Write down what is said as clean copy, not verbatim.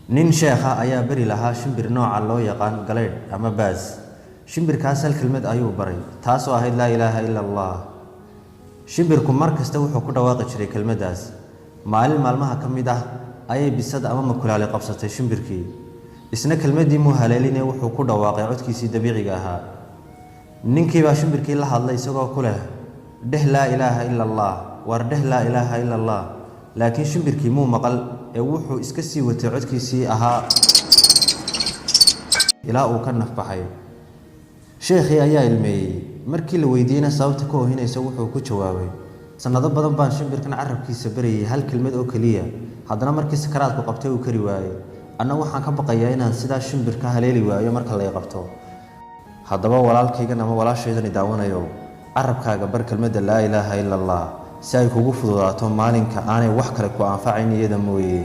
Nin sheekha ayaa beri lahaa shimbir nooca loo yaqaan galeydh ama baas. Shimbirkaas hal kelmad ayuu baray, taasoo ahayd "Laa ilaaha ila Allah". Shimbirku mar kasta wuxuu ku dhawaaqi jiray kelmaddaas. Maalin maalmaha ka mid ah ayay bisad ama makulaali qabsatay shimbirkii. Isna kelmaddii muu haleeline, wuxuu ku dhawaaqay codkiisii dabiiciga ahaa. Ninkiibaa shimbirkii la hadlay isagoo ku leh, "Dheh laa ilaaha ila Allah, waar dheh laa ilaaha ila Allah." Laakiin shimbirkii muu maqal ee wuxuu iska sii watay codkiisii ahaa ilaa uu ka nafbaxay. Sheekhii ayaa ilmeeyey. Markii la weydiiyeyna sababta ka oohinaysa, wuxuu ku jawaabay, "Sannado badan baan shimbirkan carabkiisa barayay hal kelmad oo keliya, haddana markii sakaraadku qabtay uu kari waayey. Anna waxaan ka baqayaa inaan sidaa shimbirka haleeli waayo marka lay qabto." Haddaba walaalkaygan ama walaashaydani daawanayow, carabkaaga bar kelmadda laa ilaaha ila Allah si ay kugu fududaato maalinka aanay wax kale ku anfacayn iyada mooye.